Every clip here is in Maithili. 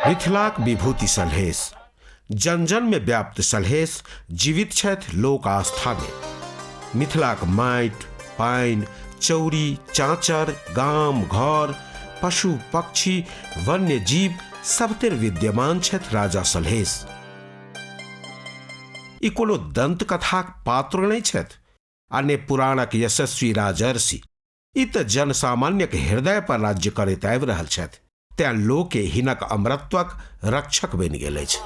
मिथिलाक विभूति सलहेस, जन जन में व्याप्त सलहेस जीवित छथि लोक आस्था में। मिथिलाक माटि पानि चौरी चाँचर गाम घर पशु पक्षी वन्य जीव सबतेर विद्यमान छथि राजा सलहेस। ई कोनो दंत कथाक पात्र नहि छथि आ ने पुराणक यशस्वी राजर्षि। ई तऽ जनसामान्यक हृदय पर राज्य करैत आबि रहल छथि, तेँ लोके हिनक अमरत्वक रक्षक बनि गेल अछि।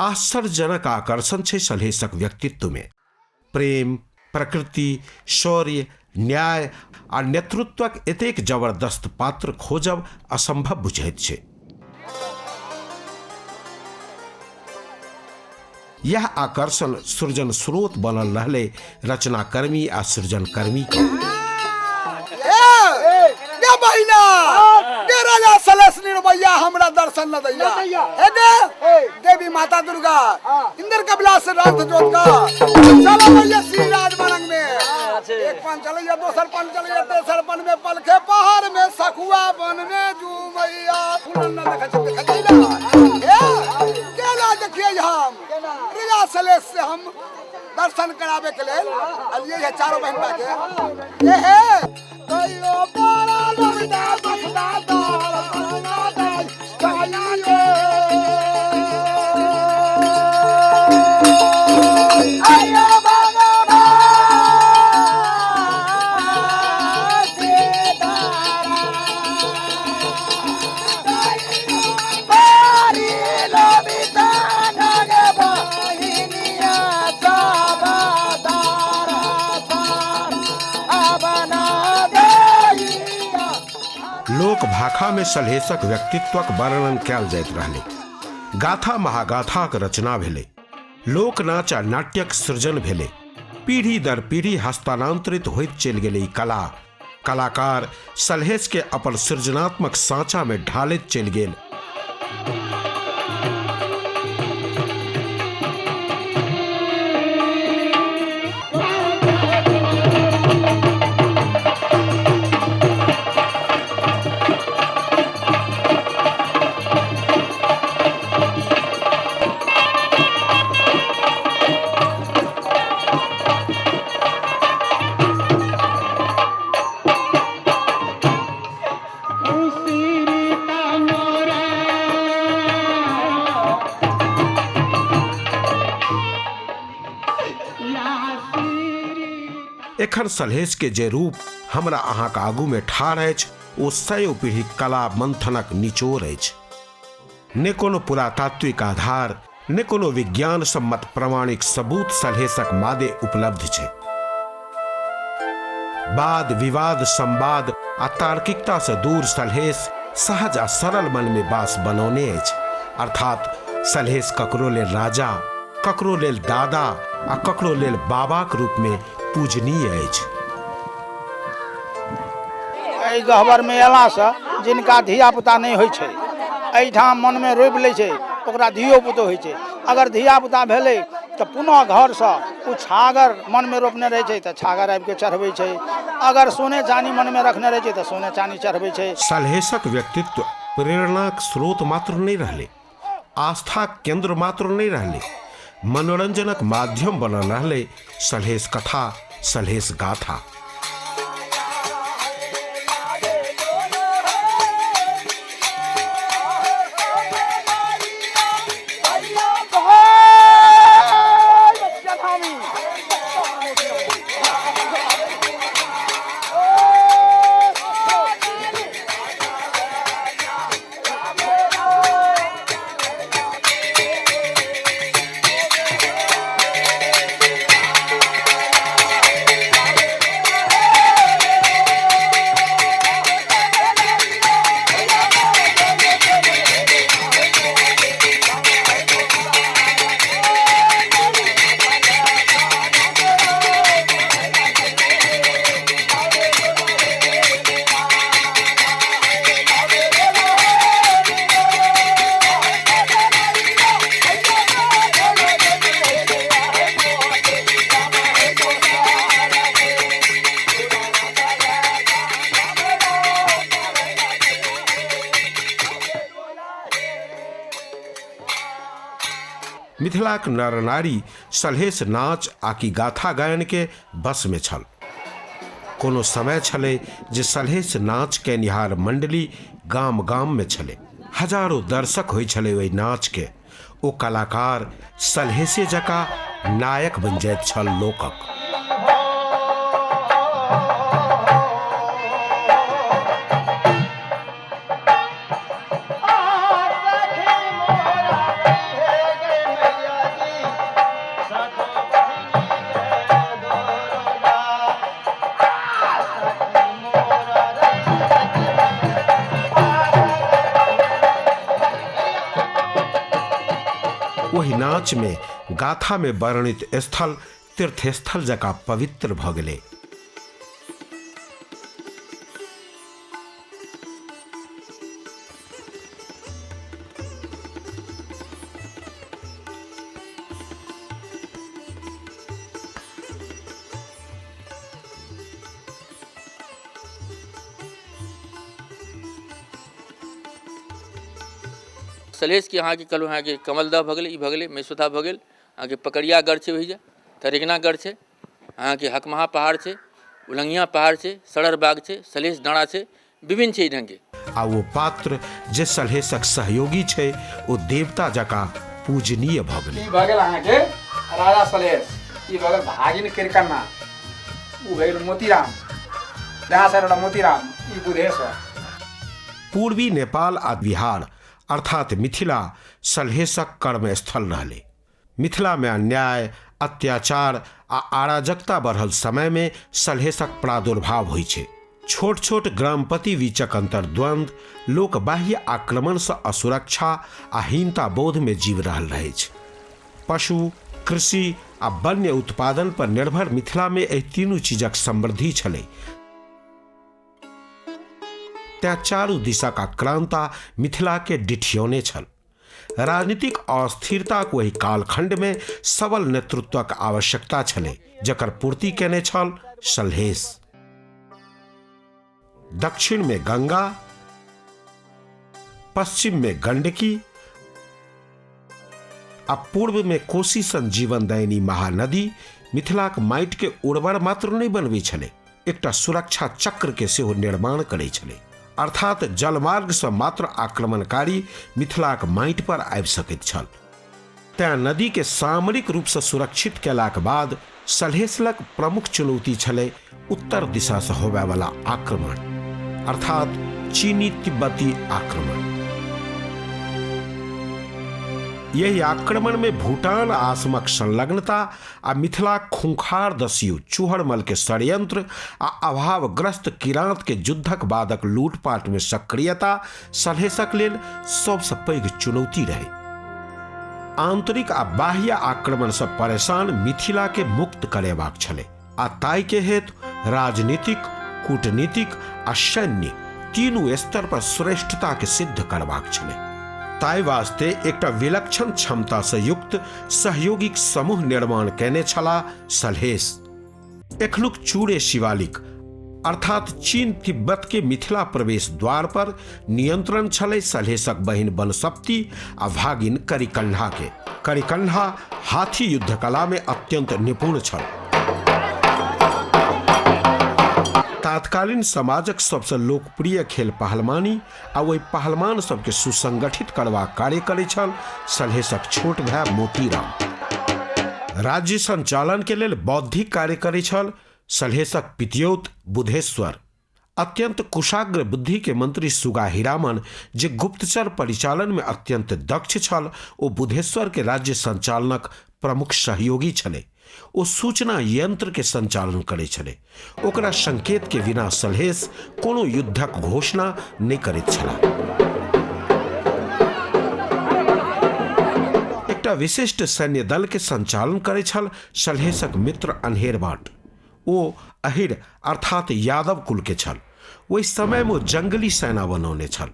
आश्चर्यजनक आकर्षण छै सलहेसक व्यक्तित्वमे। प्रेम, प्रकृति, शौर्य, न्याय आ नेतृत्वक एतेक जबरदस्त पात्र खोजब असंभव बुझाइत छै। यह आकर्षण सृजन स्रोत बनल रहलै रचनाकर्मी आ सृजनकर्मी के। गे बहिना, गे राजा सलेश निर्भया हमरा दर्शन न दैया। हे गे देवी माता दुर्गा इंद्र कपिला से रथ जोत का चलो भैया श्री राज मरंग में। एक पन चलैया, दोसर पन चलैया, तेसर पन में पलखे पहाड़ में सखुआ वन में झूमैया। फूलन न देखै छै, देखै छै ना। हे केना देखियै हम राजा सलेश से हम दर्शन कराबे के लेल अलिए है चारों बहन बा के। ए हे कहियो बड़ा लबदा बसदा दाल बसदा दाल कहियो आया बाबा लोक भाषा में सलहेसक व्यक्तित्वक वर्णन कयल जाइत रहलै। गाथा महागाथाक रचना भेलै, लोक नाच आ नाट्यक सृजन भेलै। पीढ़ी दर पीढ़ी हस्तानांतरित होइत चलि गेलै ई कला। कलाकार सलहेस के अपन सृजनात्मक साँचा में ढालैत चलि गेल। एखन सलहेश के जे रूप हमरा अहाँक आगू में ठाढ़ अछि ओ सयो पीढ़ी कला मंथनक निचोड़ अछि। ने कोनो पुरातात्विक आधार ने कोनो विज्ञान सम्मत प्रमाणिक सबूत सलहेसक मादे उपलब्ध छै। वाद विवाद संवाद आ तार्किकता से दूर सलहेस सहज आ सरल मन में बास बनौने अछि। अर्थात सलहेस ककरो लेल राजा, ककरो लेल दादा आ ककरो लेल बाबाक रूप में पूजनीय अछि। एहि गहबरमे अयलासँ जिनका धियापुता नहि होइ छै, एहिठाम मनमे रोपि लै छै, ओकरा धियोपुतो होइ छै। अगर धियापुता भेलै तऽ पुनः घरसँ ओ छागर मनमे रोपने रहै छै तऽ छागर आबिके चढ़बै छै। अगर सोने चानी मनमे रखने रहै छै तऽ सोने चानी चढ़बै छै। सलहेसक व्यक्तित्व प्रेरणाक स्रोत मात्र नहि रहलै, आस्थाक केन्द्र मात्र नहि रहलै, मनोरंजनक माध्यम बनल रहलै सलहेस कथा, सलहेस गाथा। मिथिलाक नर नारी सलहेस नाच आकि गाथा गायन के बस में छल। कोनो समय छलै जे सलहेस नाच केनिहार मंडली गाम गाम में छलै। हजारों दर्शक होइ छलै ओहि नाच के। ओ कलाकार सलहेसे जकाँ नायक बनि जाइत छल लोकक। ओहि नाच में गाथा में वर्णित स्थल तीर्थस्थल जकाँ पवित्र भऽ गेलै। सलहेशके अहाँके कहलहुँ, अहाँके कमलदह भऽ गेलै, ई भऽ गेलै मैसोथा भऽ गेल, अहाँके पकड़ियागढ़ छै, ओहिजे तरेगनागढ़ छै, अहाँके हकमहा पहाड़ छै, उलङ्गिया पहाड़ छै, सड़र बाग छै, सलहेश डाँड़ा छै, विभिन्न छै एहि ढङ्गके। आ ओ पात्र जे सलहेशक सहयोगी छै ओ देवता जकाँ पूजनीय भऽ गेलै। ई भऽ गेल अहाँके राजा सलहेश, ई भऽ गेल भागिन किरकन्ना, ओ भऽ गेल मोतीराम, जहाँ से मोतीराम, ई बुधेश्वर। पूर्वी नेपाल आ बिहार अर्थात मिथिला सलहेशक कर्मस्थल रहलै। मिथिलामे अन्याय, अत्याचार आ अराजकता बढ़ल समयमे सलहेशक प्रादुर्भाव होइ छै। छोट छोट ग्रामपति बीचक अंतर्द्वंद, लोक बाह्य आक्रमणसँ असुरक्षा आ हीनता बोधमे जीव रहल रहैछ। पशु, कृषि आ वन्य उत्पादन पर निर्भर मिथिलामे एहि तीनू चीजक समृद्धि छलै। तें चारू दिशक आक्रांता मिथिला के डिठियौने छल। राजनीतिक अस्थिरताक ओहि कालखंड में सबल नेतृत्वक आवश्यकता छलै, जकर पूर्ति केने छल सलहेश। दक्षिण में गंगा, पश्चिम में गंडकी आ पूर्व में कोसी सन जीवनदायिनी महानदी मिथिलाक माटि के उर्वर मात्र नहि बनबै छलै, एकटा सुरक्षा चक्र के सेहो निर्माण करै छलै। अर्थात जलमार्ग सँ मात्र आक्रमणकारी मिथिलाक माटि पर आबि सकैत छल। तें नदी के सामरिक रूप सँ सुरक्षित कयलाक बाद सलहेसलक प्रमुख चुनौती छलै उत्तर दिशा सँ होबयवला आक्रमण, अर्थात चीनी तिब्बती आक्रमण। यही आक्रमण में भूटान आ असमक संलग्नता आ मिथिलाक खूंखार दस्यु चूहड़मल के षड्यंत्र आ अभावग्रस्त किराँत के युद्धक बादक लूटपाट में सक्रियता सलहेसक लेल सबसँ पैघ चुनौती रहे। आंतरिक आ बाह्य आक्रमण सँ परेशान मिथिला के मुक्त करेबाक छलै आ ताहि के हेतु राजनीतिक, कूटनीतिक आ सैन्य तीनू स्तर पर श्रेष्ठता के सिद्ध करबाक छलै। ताहि वास्ते एकटा विलक्षण क्षमता सँ युक्त सहयोगीक समूह निर्माण कयने छलाह सलहेश। एखनुक चूड़े शिवालिक अर्थात चीन तिब्बत के मिथिला प्रवेश द्वार पर नियंत्रण छलै सलहेशक बहिन बनसप्ती आ भागिन करिकन्हा के। करिकन्हा हाथी युद्ध कला में अत्यंत निपुण छल। तात्कालीन समाजक सबसँ लोकप्रिय खेल पहलवानी आ ओहि पहलवान सबके सुसंगठित करबाक कार्य करै छल सलहेशक छोट भाय मोतीराम। राज्य संचालन के लेल बौद्धिक कार्य करै छल सलहेशक पितियौत बुधेश्वर। अत्यंत कुशाग्र बुद्धि के मंत्री सुगा हीरामन जे गुप्तचर परिचालन में अत्यंत दक्ष छल ओ बुधेश्वर के राज्य संचालनक प्रमुख सहयोगी छलै। ओ सूचना यंत्र के संचालन करै छलै। ओकरा संकेत के बिना सलहेश कोनो युद्धक घोषणा नहि करैत छलाह। एकटा विशिष्ट सैन्य दल के संचालन करै छल सलहेशक मित्र अन्हेर बाट। ओ अहिर अर्थात यादव कुल के छल। ओहि समय में ओ जंगली सेना बनौने छल,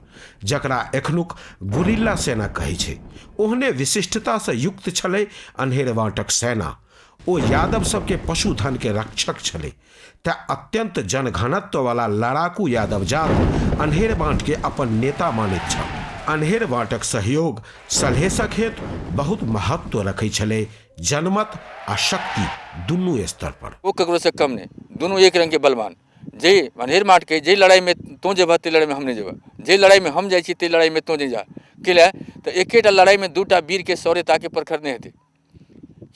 जकरा एखनुक गुरिल्ला सेना कहै छै। ओहने विशिष्टता से युक्त छलै अन्हेर बाटक सेना। ओ यादव सबके पशुधन के रक्षक छलै, तें अत्यंत जनघनत्व वाला लड़ाकू यादव जात अन्हेर बाँट के अपन नेता मानैत छल। अन्हेर बाटक सहयोग सलहेसक हेतु बहुत महत्व रखै छलै, जनमत आ शक्ति दुनू स्तर पर। ओ ककरोसँ कम नहि, दुनू एक रङ्गके बलवान। जे अन्हेर माटके जे लड़ाइमे तोँ जेबह ताहि लड़ाइमे हम नहि जेबह, जे लड़ाइमे हम जाइ छी ताहि लड़ाइमे तोँ नहि जा। किला तऽ एकेटा लड़ाइमे दूटा वीरके शौर्यताके प्रखर नहि हेतै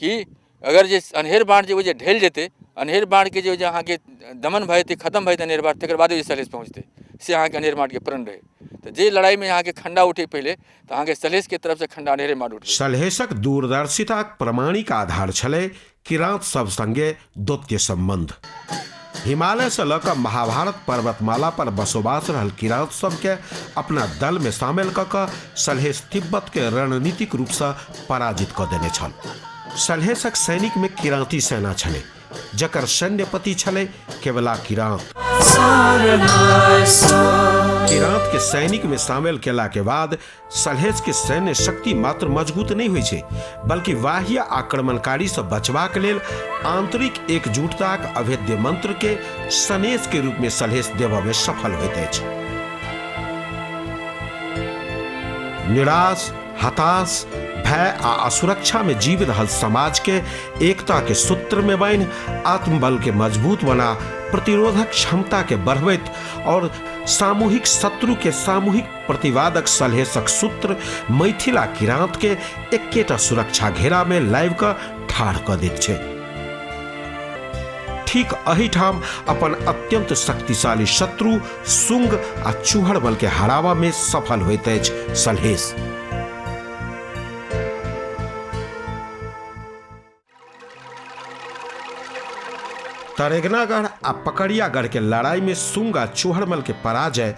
कि अगर जे अन्हेर बाण जे ओ जे ढलि जेतै, अन्हेर बाणके जे अहाँके दमन भऽ जेतै, खतम भऽ जेतै अन्हेर बाण, तकर बादे ओ सलहेस पहुँचतै। से अहाँके अन्हेर माटके प्रण रहै। तऽ जे लड़ाइमे अहाँके खण्डा उठै पहिले तऽ अहाँके सलहेसके तरफसँ खण्डा अन्हेरे माट उठबै। सलहेसक दूरदर्शिताक प्रमाणिक आधार छलै किराँत सभ संगे द्वैत्य सम्बन्ध। हिमालयसँ लऽ कऽ महाभारत पर्वतमाला पर बसोबास रहल किराँत सभकेँ अपना दलमे शामिल कऽ कऽ सलहेस तिब्बतकेँ रणनीतिक रूपसँ पराजित कऽ देने छल। सलहेसक सैनिकमे किराँती सेना छलै, जकर सैन्यपति छलै केवला किराँत। किराँत के सैनिक में शामिल केला के बाद सलहेस के सैन्य शक्ति मात्र मजबूत नहि होइ छै, बल्कि बाह्य आक्रमणकारी से बचबाक लेल आंतरिक एकजुटताक अभेद्य मंत्र के सनेस के रूप में सलहेस देबऽ में सफल होइत अछि। निराश, हताश, भय आ असुरक्षा में जीव रहल समाज के एकता के सूत्र में बान्हि आत्मबल के मजबूत बना प्रतिरोधक क्षमता के बढ़बैत और सामूहिक शत्रु के सामूहिक प्रतिवादक सलहेसक सूत्र मैथिला किराँत के एकेटा सुरक्षा घेरा में लाबि कऽ ठाढ़ कऽ दैत छै। ठीक एहिठाम अपन अत्यंत शक्तिशाली शत्रु शुंग आ चूहड़ बल के हराबा में सफल होइत अछि सलहेस। तरेगनागढ़ आ पकड़ियागढ़ के लड़ाई में शुंग आ चूहड़मल के पराजय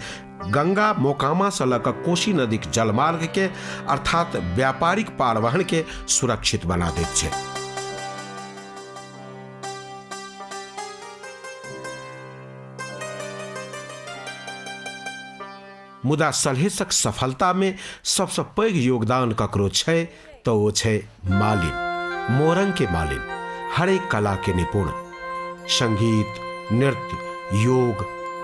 गंगा मोकामा से लऽ कऽ कोशी नदीक जलमार्ग के अर्थात व्यापारिक पारवहन के सुरक्षित बना दैत छै। मुदा सलहेसक सफलतामे सबसँ पैघ योगदान ककरो छै तऽ ओ छै मालिन, मोरंगके मालिन, हरेक कलाके निपुण। संगीत, नृत्य, योग,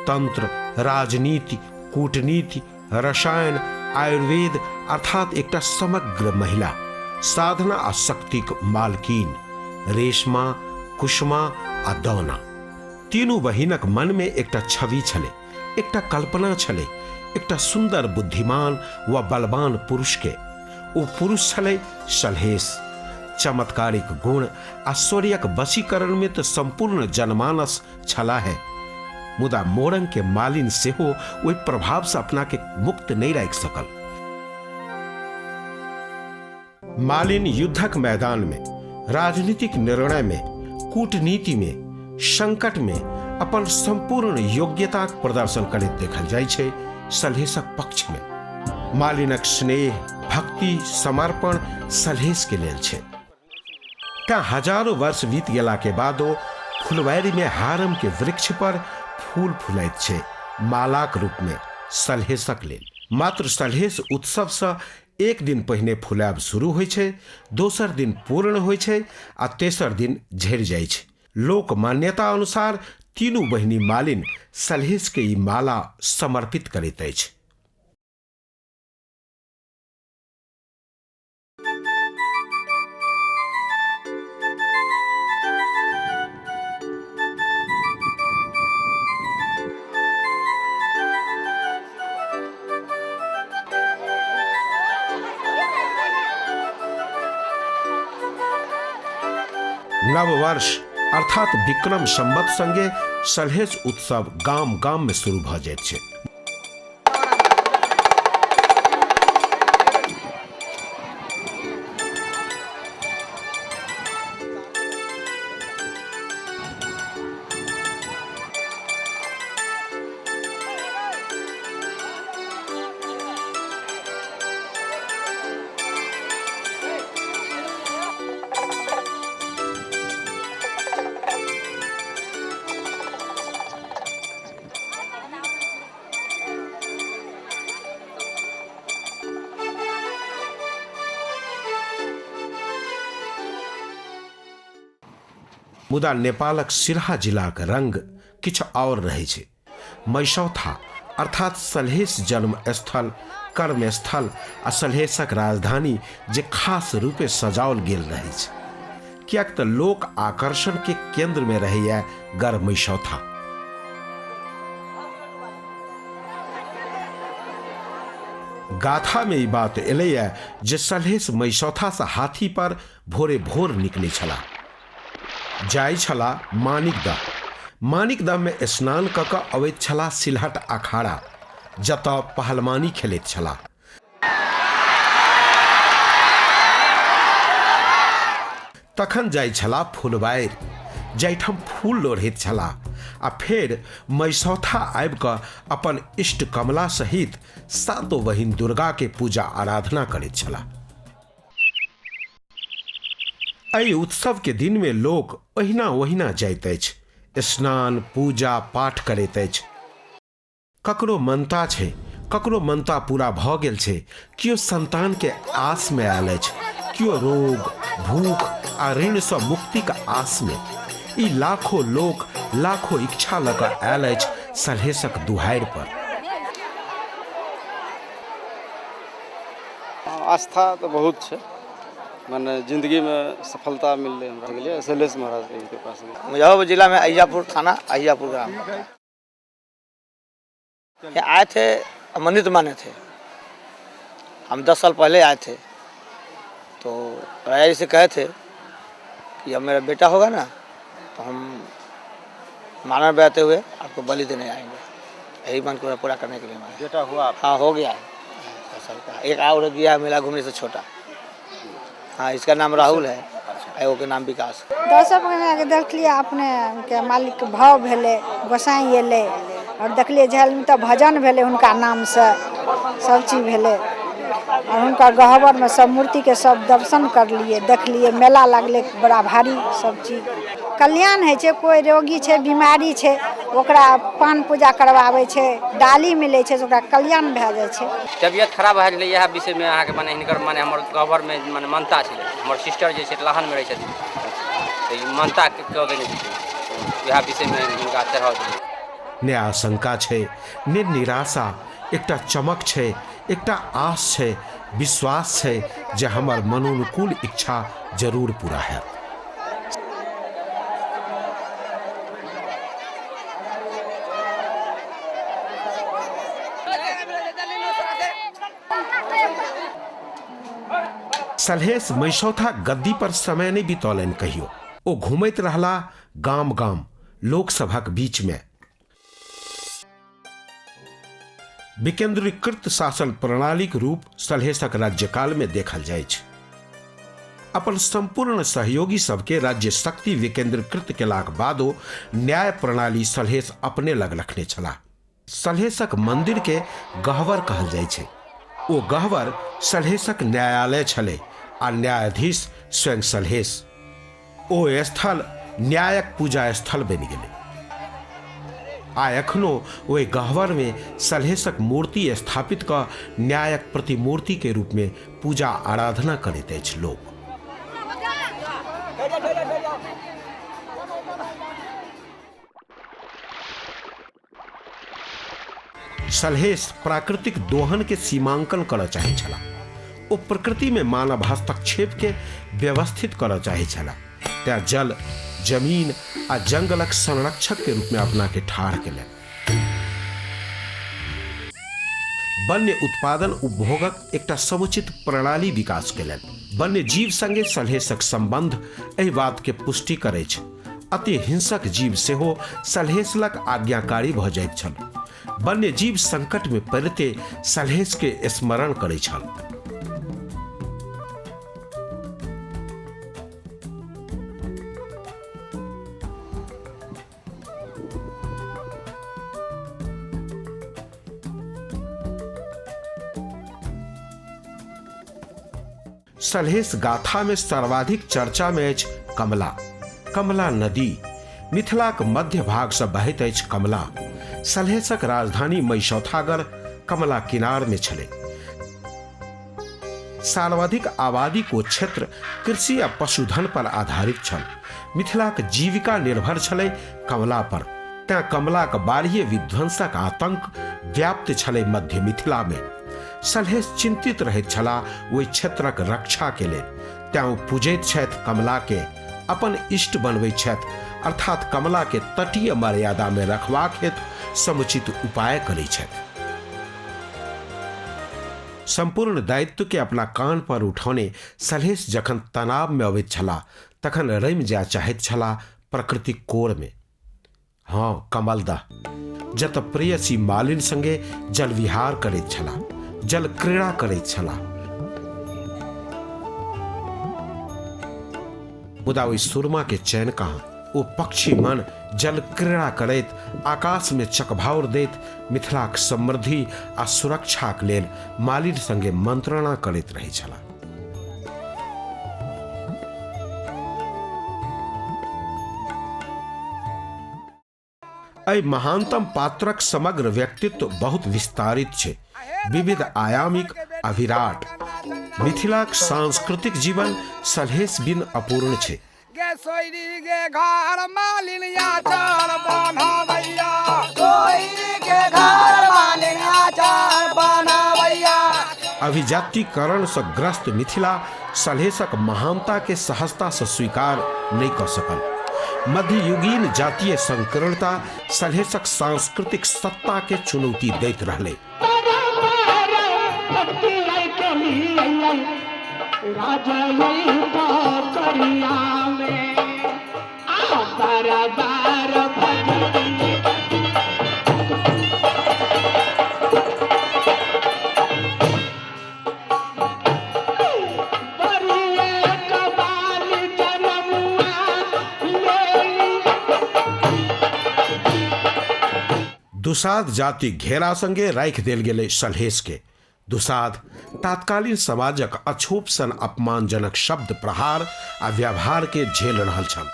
तंत्र, राजनीति, कूटनीति, रसायन, आयुर्वेद अर्थात एकटा समग्र महिला, साधना आ शक्तिक मालकिन, रेशमा, कुष्मा आ दौना। तीनू बहिनक मनमे एकटा छवि छलै, एकटा कल्पना छलै, एकटा सुन्दर बुद्धिमान व बलवान पुरुषके। ओ पुरुष छलै सलहेस। चमत्कारिक गुण आ शौर्यक वशीकरणमे तऽ सम्पूर्ण जनमानस छला है, मुदा मोरंग के मालिन सेहो ओहि प्रभावसँ अपनाके मुक्त नहि राखि सकल। मालिन युद्धक मैदान में, राजनीतिक निर्णय में, कूटनीति में, संकट में अपन संपूर्ण योग्यताक प्रदर्शन करैत देखल जाइ छै सलहेसक पक्ष में। मालिनक स्नेह, भक्ति, समर्पण सलहेस के लेल छै। तें हजारों वर्ष बीत गेला के बादो फुलवारी में हारम के वृक्ष पर फूल फुलाइत छै मालाक रूप में सलहेसक लेल। मात्र सलहेस उत्सव सँ एक दिन पहिने फुलायब शुरू होइ छै, दोसर दिन पूर्ण होइ छै आ तेसर दिन झड़ि जाइ छै। लोक मान्यता अनुसार तीनू बहिनी मालिन सलहेसके ई माला समर्पित करैत अछि। नव वर्ष अर्थात विक्रम संवत संगे सलहेस उत्सव गाम गाम में शुरू भऽ जाइत छै। मुदा नेपालक सिरहा जिलाक रंग किछु आओर रहै छै। मैसौथा अर्थात सलहेस जन्म स्थल कर्मस्थल आ सलहेसक राजधानी जे खास रूपे सजाओल गेल रहैछ, किएक तऽ लोक आकर्षण के केंद्र में रहैया गढ़ मैसौथा। गाथा में ई बात एलैया जे सलहेस मैसौथा से हाथी पर भोरे भोर निकलै छलाह, जाइ छलाह मानिकदह। मानिकदह में स्नान कऽ कऽ अबैत छलाह सिलहट अखाड़ा, जतऽ पहलवानी खेलैत छलाह। तखन जाइ छलाह फुलबारि, जाहिठाम फूल लोढ़ैत छलाह आ फेर मैसौथा आबि कऽ अपन इष्ट कमला सहित सातो बहिन दुर्गा के पूजा आराधना करैत छलाह। एहि उत्सव के दिन में लोक ओहिना ओहिना जाइत अछि, स्नान पूजा पाठ करैत अछि। ककरो मनता छै, ककरो मनता पूरा भऽ गेल छै, केओ संतान के आस में आयल अछि, केओ रोग भूख आ ऋण सँ मुक्तिक आस में। ई लाखों लोक लाखों इच्छा लऽ कऽ आयल अछि सलहेसक दुहारि पर। आस्था तऽ बहुत छै, माने जिंदगीमे सफलता मिललै हमरा के लिए सलहेस महाराजके कृपासँ। मुजफ्फरपुर जिला में अहियापुर थाना, अहियापुर ग्राम पड़ता है। ये आए थे, मन्नत माने थे। हम 10 साल पहले आए थे, तो राजा जी से कहे थे कि जब मेरा बेटा होगा ना तो हम मानव बहते हुए आपको बलि देने आएंगे। यही मन को पूरा करने के लिए हमारे। बेटा हुआ आपका? हाँ, हो गया है। 10 साल का एक और गया है मेला घूमने से छोटा। हाँ, इसका नाम राहुल है। अच्छा। एगो के नाम विकास। 10 महीना के देखलिए अपने के मालिक के भाव भेलै, गोसाई एलै और देखलिए झेल में तो भजन भेलै हुनका नाम से, सब चीज भेलै और हुनका गहबर में सब मूर्ति के सब दर्शन करलिए, देखलिए। मेला लगलै बड़ा भारी, सब चीज कल्याण होइ छै। कोइ रोगी छै, बीमारी छै, ओकरा पान पूजा करवाबै छै, डाली मिलै छै, ओकरा कल्याण भए जाइ छै। तबियत खराब भए गेलै इएह विषयमे अहाँके मने हिनकर मने हमर गहबरमे मने मान्यता छलै। हमर सिस्टर जे छै लाहनमे रहै छथिन, तऽ ई मान्यता कऽ देने छथिन, इएह विषयमे हिनका चढ़ाव देलियै। ने आशंका छै ने निराशा, एकटा चमक छै, एकटा आस छै, विश्वास छै जे हमर मनोनुकूल इच्छा जरूर पूरा हैत। सलहेस मैसौथा गद्दी पर समय नहि बितौलनि कहियो। ओ घुमैत रहला गाम गाम, लोक सभक बीच मे। विकेंद्रीकृत शासन प्रणालीक रूप सलहेसक राज्यकाल मे देखल जाइछ। अपन संपूर्ण सहयोगी सबके राज्य शक्ति विकेंद्रीकृत केलाक बादो न्याय प्रणाली सलहेस अपने लग रखने छलाह। सलहेसक मंदिर के गहवर कहल जाइ छै। ओ गहवर सलहेसक न्यायालय छलै आ न्यायाधीश स्वयं सलहेस। ओ स्थल न्यायक पूजा स्थल बनि गेलै आ एखनो ओहि गहवर में सलहेसक मूर्ति स्थापित कऽ न्यायक प्रतिमूर्ति के रूप में पूजा आराधना करैत अछि लोक। सलहेस प्राकृतिक दोहन के सीमांकन करऽ चाहै छलाह। ओ प्रकृति में मानव हस्तक्षेप के व्यवस्थित करऽ चाहै छलाह। तें जल, जमीन आ जंगलक संरक्षक के रूप में अपना के ठाढ़ केलनि। वन्य उत्पादन उपभोगक एकटा समुचित प्रणाली विकास केलनि। वन्य जीव संगे सलहेसक संबंध एहि बात के पुष्टि करैछ। अति हिंसक जीव सेहो सलहेसलक आज्ञाकारी भऽ जाइत छल। वन्य जीव संकट में पड़िते सलहेस के स्मरण करै छल। सलहेस गाथा में सर्वाधिक चर्चा में अछि कमला। कमला नदी मिथिलाक मध्य भाग से बहैत अछि कमला। सलहेसक राजधानी मैसौथागढ़ कमला किनार में छलै। सर्वाधिक आबादी को क्षेत्र कृषि आ पशुधन पर आधारित छल। मिथिलाक जीविका निर्भर छलै कमला पर, तें कमलाक बाह्य विध्वंसक आतंक व्याप्त छलै मध्य मिथिला में। सलहेस चिन्तित रहैत छलाह ओहि क्षेत्रक रक्षाके लेल, तेँ ओ पूजैत छथि कमलाके, अपन इष्ट बनबैत छथि, अर्थात कमलाके तटीय मर्यादामे रखबाक हेतु समुचित उपाय करैत छथि। सम्पूर्ण दायित्वके अपना कान पर उठौने सलहेस जखन तनावमे अबैत छलाह तखन रमि जाय चाहैत छलाह प्रकृतिक कोरमे। हँ, कमलदह, जतऽ प्रेयसी मालिन संगे जलविहार करैत छलाह, जल क्रीड़ा करैत छलाह। मुदा ओहि सुरमा के चैन कहाँ? ओ पक्षी मन जल क्रीड़ा करैत आकाश में चकभाउर दैत मिथिलाक समृद्धि आ सुरक्षाक लेल मालिन संगे मंत्रणा करैत रहै छलाह। एहि महानतम पात्रक समग्र व्यक्तित्व बहुत विस्तारित छै, विविध आयामिक आ विराट। मिथिलाक सांस्कृतिक जीवन सलहेस बिन अपूर्ण छै। गे सोयरी गे घर मालिन आचार बनावैया, सोयरी के घर मालिन आचार बनावैया। अभिजातीकरण सँ ग्रस्त मिथिला सलहेसक महानता के सहजता सँ स्वीकार नहि कऽ सकल। मध्ययुगीन जातीय संकीर्णता सलहेसक सांस्कृतिक सत्ता के चुनौती दैत रहलै। दुसाध जातिक घेरा संगे राखि देल गेलै सलहेसके। दुसाध तात्कालीन समाजक अछोप सन अपमानजनक शब्द प्रहार आ व्यवहारके झेल रहल छल।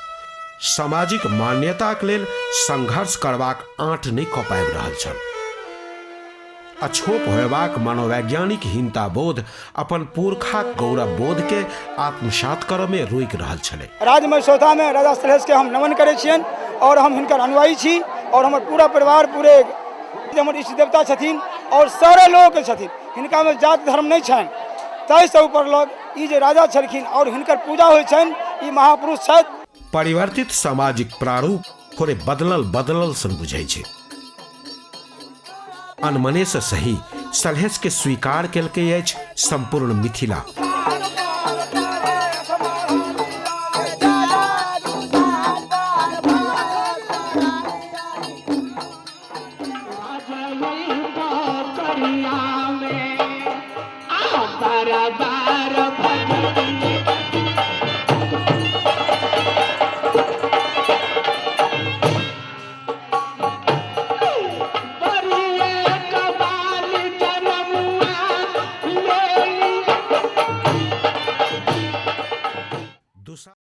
सामाजिक मान्यताक लेल संघर्ष करबाक आँट नहि कऽ पाबि रहल छल। अछोप होयबाक मनोवैज्ञानिक हीनता बोध अपन पुरखाक गौरव बोधके आत्मसात करऽमे रोकि रहल छलै। राज्यमय सौदामे राजा सलहेशके हम नमन करै छियनि आओर हम हिनकर अनुयायी छी आओर हमर पूरा परिवार पूरे हमर इष्ट देवता छथिन आओर सारा लोक छथिन। हिनकामे जाति धर्म नहि छनि, ताहिसँ ऊपर लोक ई जे राजा छलखिन आओर हिनकर पूजा होइ छनि, ई महापुरुष छथि। परिवर्तित सामाजिक प्रारूप थोड़े बदलल बदलल सन बुझै छै। अनमने से सही सलहेश के स्वीकार केलकै अछि संपूर्ण मिथिला।